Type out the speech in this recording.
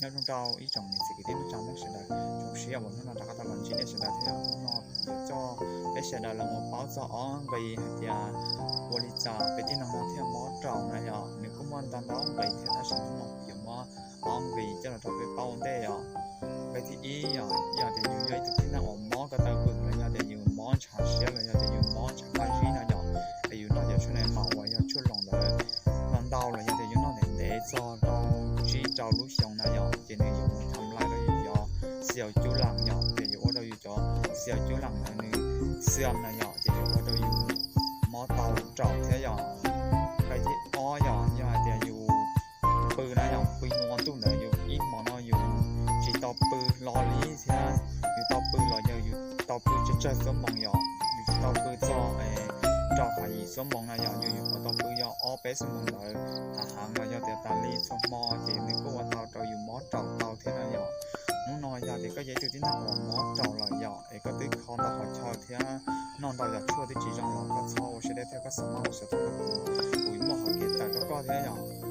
Nyob zoo rau ib tsoom niam txiv kwv tij neej tsa Hmoob sawv daws, zoo siab uas hnub no rov qab tau los ntsib nej sawv daws thiab. Hnub no yuav coj peb sawv daws los mus paub txog ob nqi hais tias ua li cas peb tib neeg no thiaj mob raum na yom. Nws kuj muaj ntau ntau nqi thiab, tab sis hnub no kuv yuav muab ob nqi coj los rau peb paub ua ntej yom. Nqi thib ib yom, yog tias yus yog ib tug tib neeg uas mob ko taw vwm los yog tias yus mob ntshav siab los yog tias yus mob ntshav qab zib no yom, es yus noj cov tshuaj ne maum uas yog tshuaj loos ntawd ntau ntau los yog tias yus noj ntev ntev txog rau tsib rau lub xyoo na yom, ces nws yuav mus tham lais rau yus cov xi yaus cub lam yom, ces yuav ua rau yus cov xi yaus cub lam ntawd nws xiam na yom, ces yuav ua rau yus mob tau raum thiab yom. Nqi thib ob yom, yog hais tias yus pw na yom, pw hmo ntuj ntawd yus ib hmo no yus tsis tau pw hlo li thiab, yus tau pw los yog yus tau pw tsawg tsawg xuab moos yom, yus tsis tau pw txog rau hais yim xuab moos na yom, yus yuav ua tau pw yog ob peb xuab moos ntawd hav heev los yog tias tas li txhua hmo, ces nws kuj ua tau rau yus mob raum tau thiab na yom. Hnub no yog tias koj yog ib tug tib neeg uas mob raum lawm yom, es koj twb kho ntau qhov chaw thiab noj ntau yam tshuaj twb tsis zoo los koj txhob ua siab deb thiab koj xav maj ua xav tuaj rau kuv, kuv yuav muaj hom kev tawm rau koj thiab yom.